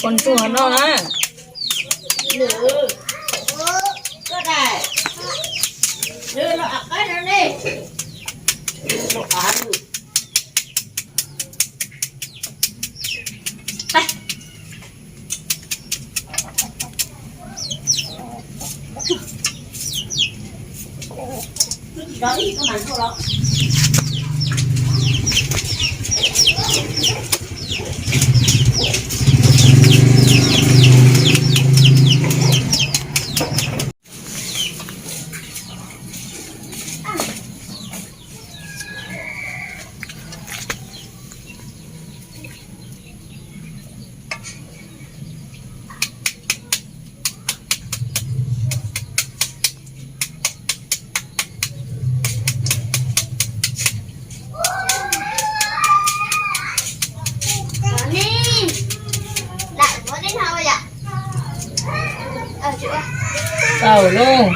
Ua ntsuag no na. Tau lauj,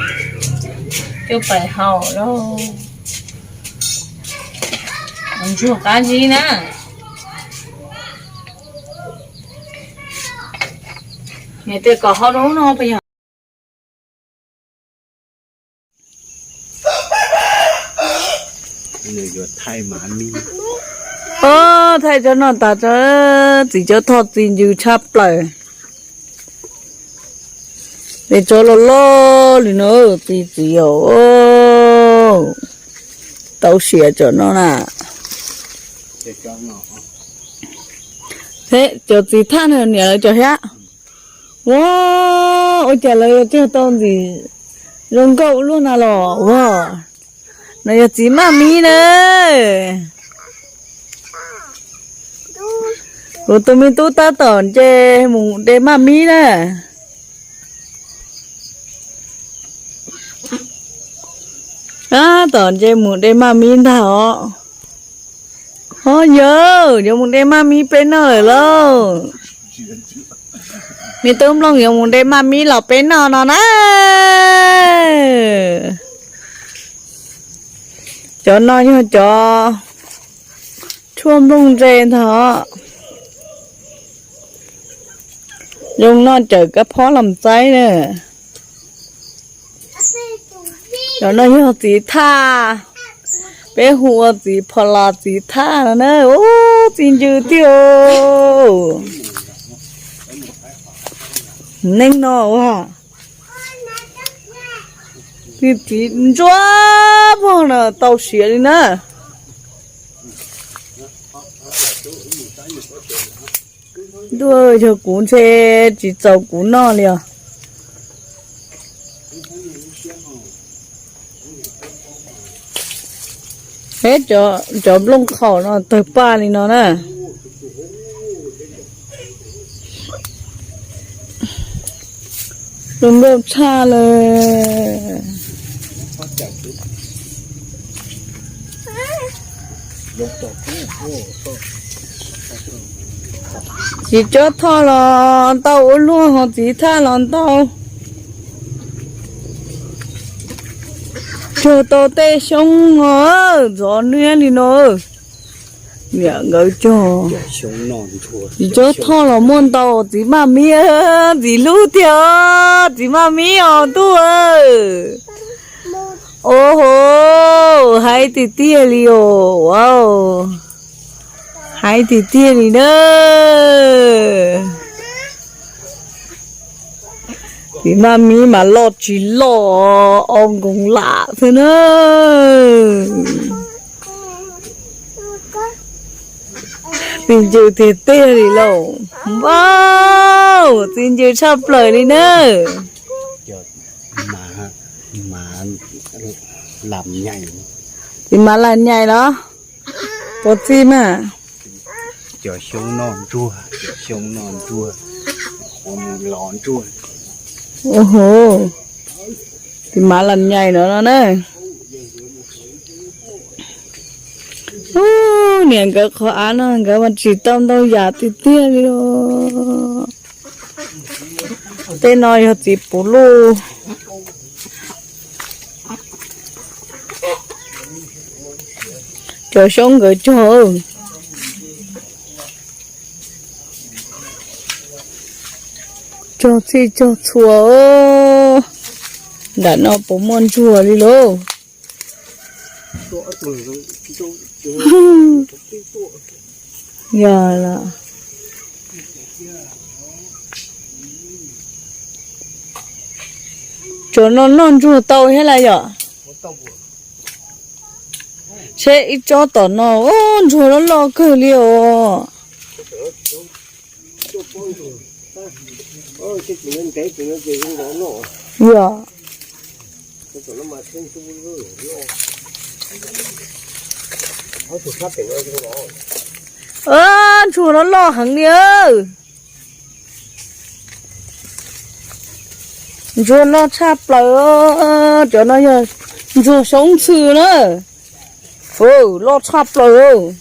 coj pais haus lauj. Ntsuag qab zib na. Nws tias kom haus rau lub no puas yog? Thaij tsob no tas tso, txiv cov thoj txi ncw tshaj plaws. Es tsob loj loj li no, txiv txiv os, tau siav tsob no na. Cov txiv thaj no niam lawv cov thiab. Ua, ua cas lawv yuav cog tau ntxim zoo nkauj luaj na los ua. No yog txiv maj mib na. Kuv tus me tub tab tom nce mus de maj mib na. Tab tom nce mus de maj mib ntag os. Ho yawg, yuav mus de maj mib peb noj lawm lauj. Me tub Nplooj yuav mus de maj mib los peb noj no na. Cov no yog cov tshuaj nplooj ntse ntag. Zoo noj cawm kab phob los txaib na. Cov no yog txiv thaj, peb hu ua txiv pho las txiv thaj no na. Ub, txi ncw tiag. Neej no ua, txiv ntsuab pog no tau siav li na. Ntuj, yog kuv ntshe tsis txaus kuv noj li os. Peb cov nplooj qhaum no tawg paj li no na. Zoo nkauj tshaj lawm. Txiv cov thoj los ntau ua luaj, ho txiv thaj los ntau. Cog tau tej xyoob no ntxov niab li no. Niam nkawd cog. Txiv cov thoj los muaj ntau, txiv maj mib, txiv hlub tiag, txiv maj mib os ntuj. Au ho, haib tiag tiag li os. Haib tiag tiag li na. Txiv maj mib mas loj tsis loj, o nkoos lam xwb na. Txi ncw tiag tiag li lauj. Vau, txi ncw tshaj plaws li na. Txiv mas lam nyais los? Puas txi mas? Cov xyoob no ntsuag, cov xyoob no ntsuag, ua mus los ntsuag. Ua ho, Tus mav las nyais no no na. Ub, niam nkawd qhov av no nkawd mas tsis tau ntau yam tiag tiag li os. Tej no yog txiv puv luj. Cov xyoob nkawd cog, cog txhij cog txhua. Nram no puas muaj ntsuag li lauj? Yog los. Tsuas no noj ntsuag tau thiab lawm yom? Seb ib tsob tom no, ub, ntsuag loj loj kawg li os. Yog. Ntsuag loj loj heev li. Ntsuag loj tshaj plaws. Cov no yog ntsuag xyoob ntxhw na. Loj tshaj plaws.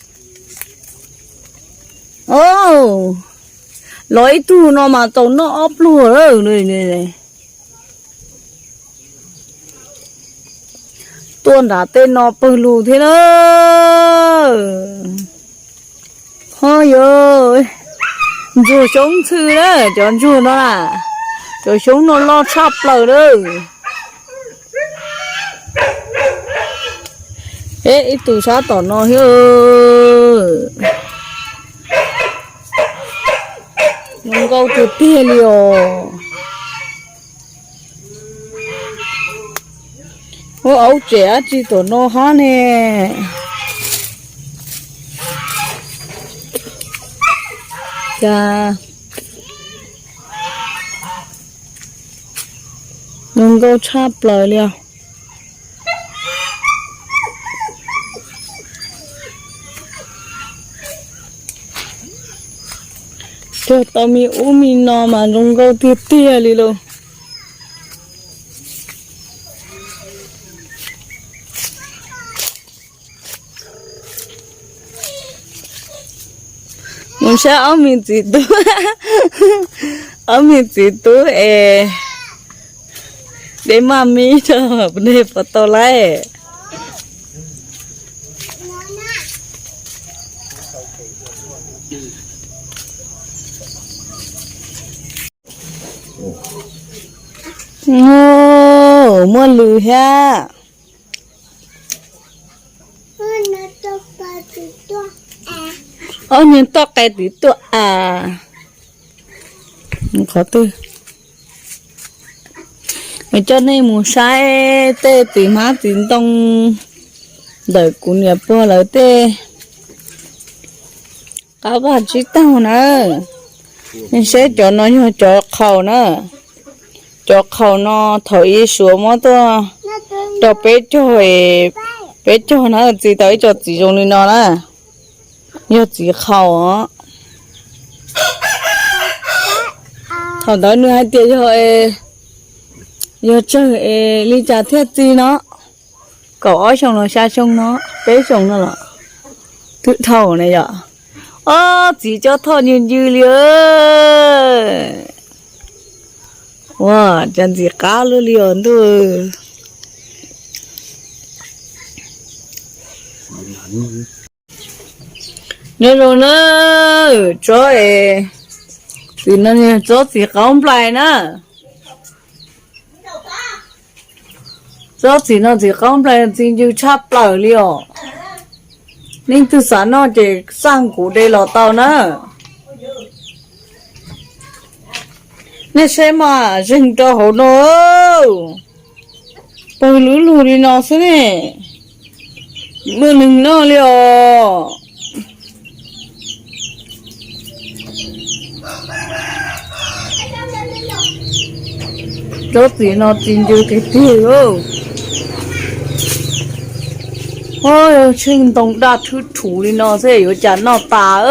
Los ib tug no mas tau noj ob pluag lawm. Tuaj nram tej no pawg lug thiab na. Ho yog ntsuag xyoob ntxhw na, cov ntsuag no na, cov xyoob no loj tshaj plaws lawm. Ib tug sab tom no thiab. Zoo nkauj tiag tiag li os. Ua aub tsem dab tsi tom no hab ne. Cas zoo nkauj tshaj plaws li os. Cog tau me ub me no mas zoo nkauj tiag tiag li lauj. Mus saib ob me txiv tub, ob me txiv tub es de maj mib rau nej puas tau lawm. Muaj lws thiab. Ob niag toj qe twv tuaj as. Qhov twg? Coj nej mus saib tej txiv hmab txiv ntoo ntawm kuv niam pog lawv tej qab vaj tsib taug na. Nej saib cov no yog cov qhaus na. Cov qhaus no thaum ub Suav muab tuaj rau peb cog, peb cog na, txi tau ib co txiv zoo li no na. Yog txiv qhaus os. Thaum ntawd nws hais tias yog, yog tsawg es li cas thiaj txi no. Kaum ob xyoo los xya xyoo no, peb xyoo no los twb dhau na yom. Ob txiv cob thoj ncw ncw li. Ua cas ntxim qab luaj li os ntuj. Nyob zoo na, tsob es, txiv no tsob txiv qaub nplais na. Tsob txiv no txiv qaub nplais txi ncw tshaj plaws li os. Leej twg xav noj ces xaj kuv de los tau na. Nej saib mas zeeg rau hauv no, pawg lug lug li no xwb ne. Muaj neeg noj li os. Tsob txiv no txi ncw tiag tiag. Tsheej ntoo daj thwb thuv li no xwb yuav cas noj tas.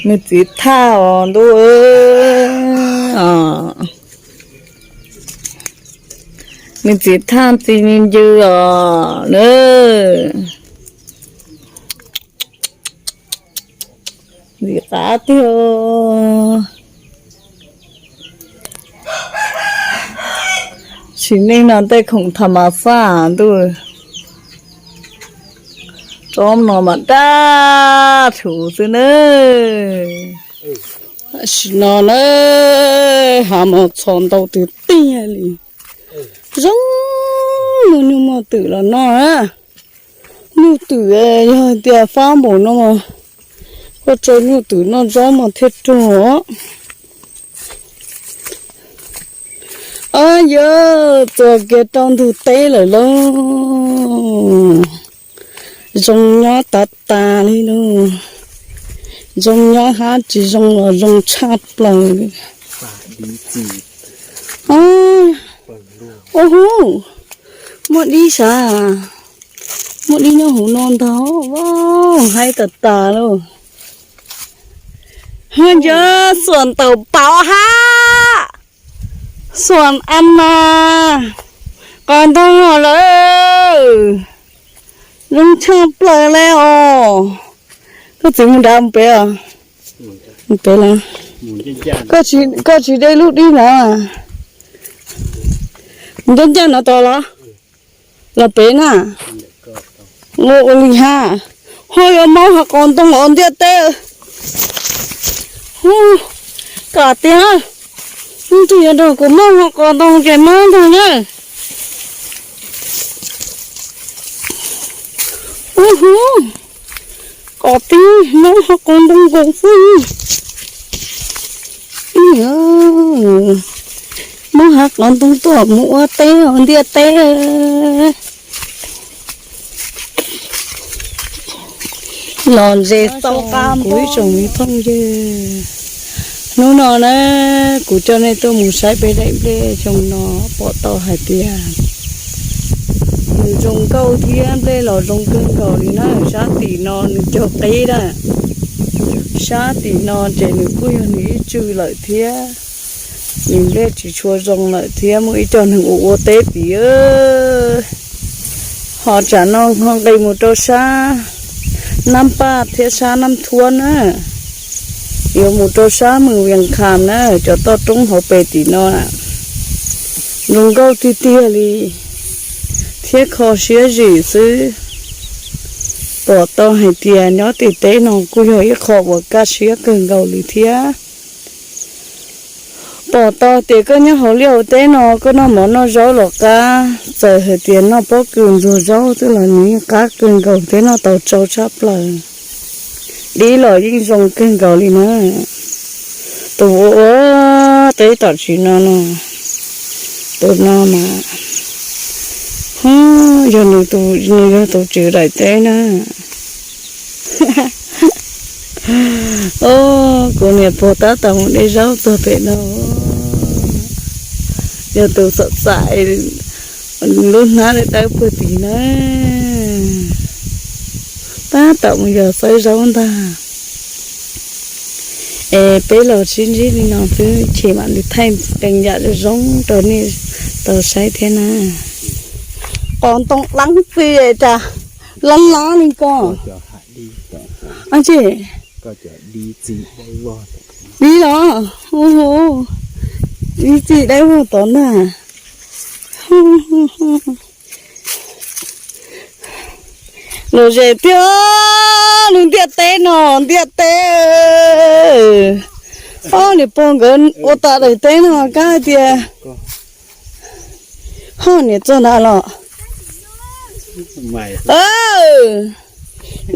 Nws txiv thaj os ntuj, nws txiv thaj txiv ncw os na. Ntxim qab tiag. Sim neej no tej khoom tham mas faj ntuj. Tsob no mas daj rhuv xwb na. Tam sim no na, hav mos txhos ntau tiag tiag li. Zoo muaj nyuj muaj twm los noj na. Nyuj twm yog tias fab npaum no, koj tso nyuj twm noj zaub mas thiaj rog. Ab yawg, txuas kiag rau ntug teb lawm lauj. Zoo nyob tas tas li lauj. Zoo nyob hab tsis zoo los zoo tshaj plaws li. Ua hu, muaj dib sav, muaj dib nyob hauv no ntag, haib tas tas lauj. Hab yawg, xuam ntaus pauv hab, xuam a mas, qos ntoo lawm. Zoo tshaj plaws li os. Koj txiv mus nrad mus pem os. Mus pem los? Koj tsis de lub dib no? Mus ncaj ncaj no tod los? Los pem na. Ua ua li hab. Ho yuav mob hauv qos ntoo os ntiaj teb. Kom tiag, ib tug yuav nrog kuv mob hauv qos ntoo ces mob ntag na. Ua hu, kom tiag mob hauv qos ntoo nkaus xwb. Mob hauv qos ntoo tuaj mus ua teb os ntiaj teb. Los ntses tau qab kuv ib tsoom me phooj ywg. Hnub no na, kuv coj nej tuaj mus saib peb daim nplej xyoo no, pom tau hais tias nws zoo nkauj thiab nplej los zoo kawg nkaus li na. Sab tim no nws cog qib na, sab tim no ces nws kuj yog nws ib tswv lawm thiab. Nws nplej tsis tshua zoo lawm thiab, muaj ib co neeg ua ua teb tim. Ho tsam no ho nqis mus rau sab Nab Paj thiab sab Nab Thuab na, yuav mus rau sab Mws Vias Khas na, cov toj roob hauv pes tim no na. Zoo nkauj tiag tiag li thiab kho siab zim xwb. Pom tau hais tias nyob tim teb no kuj yog ib qho uas kaj siab kawg nkaus li thiab. Pom tau tias koj nyob hauv liaj hauv teb no koj noj mov noj zaub los qab, txawm hais tias noj pob kws ntxuag zaub xwb los nws yeej qab kawg nkaus thiab noj tau tsau tshaj plaws. Dib los yeej zoo kawg nkaus li na. Tus ua ua teb tom tsis no no, tus no mas yog nws tus, nws yog tus tswv daim teb na. Kuv niam pog tab tom mus de zaub txog pem no, yog tus xom xaim lub hnab dawb dawb puag tim na, tab tom mus yos xawb zaub ntag. Es peb los sib ntsib li no xwb, cia mam li thaij qee yam zoo zoo rau nej tau saib thiab na. Qos ntoo dlaab tsi tas, loob lab li ko. Dib los, dib txi dawb vog tod ntag. Lom zem tiag, lub ntiaj teb no, ntiaj teb. Ob niam pog nkawd ua tas daim teb no kab hais tias, ho niam txog ntawd los.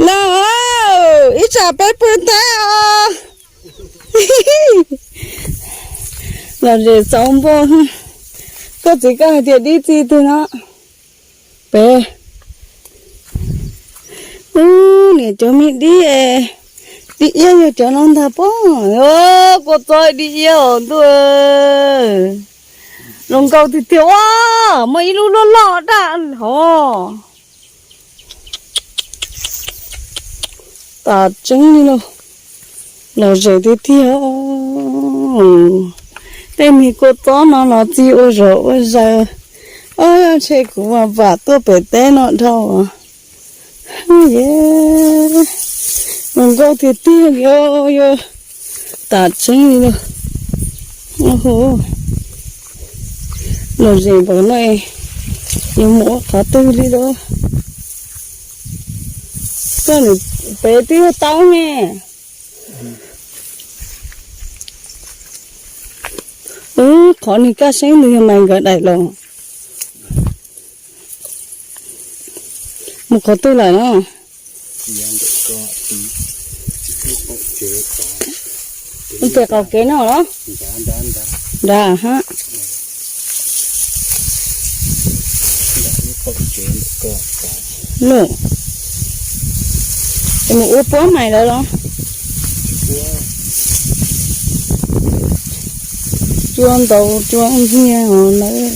Los, ib tsam peb pw teb os. Lom zem txaus npua. Koj txiv koj hais tias dib txi twg no? Pem. Ub, niam cov me dib, dib iab yog cov no ntag pob. Kua txob dib iab os ntuj. Zoo nkauj tiag tiag ua, muaj ib lub loj loj daj hov. Tas tseeb li lauj, lom zem tiag tiag. Tej niag kua txob no los txi ua zom ua zaws. Ob, ntshe kuv mas vam tuaj pem teb no dhau. Ye, zoo nkauj tiag tiag li, yog tas tseeb li lauj. Lom zem npaum no, yuav mus ua qhov twg li lauj? Koj, nws pem twb yog taub ne. Qhov niag kaj seeb ntawd yog mas nkawd daim los. Mus qhov twg lawm no? Mus pem qaum kev no los? Nrad hab. Mus ua puab mais lawm los? Cua ntaus cua nyiaj os lawm.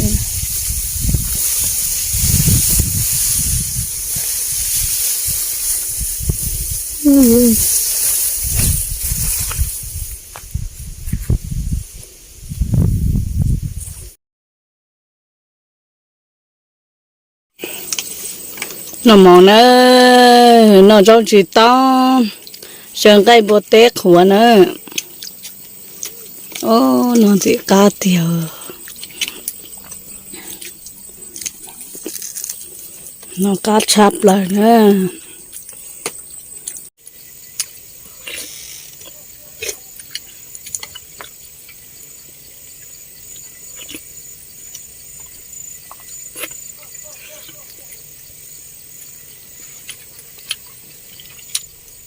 Noj mov na, noj zaub tsis taub, xyaw nqaij npua teb qhuav na. Ob, noj ntxim qab tiag. Noj qab tshaj plaws na.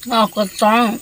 Noj kua txob,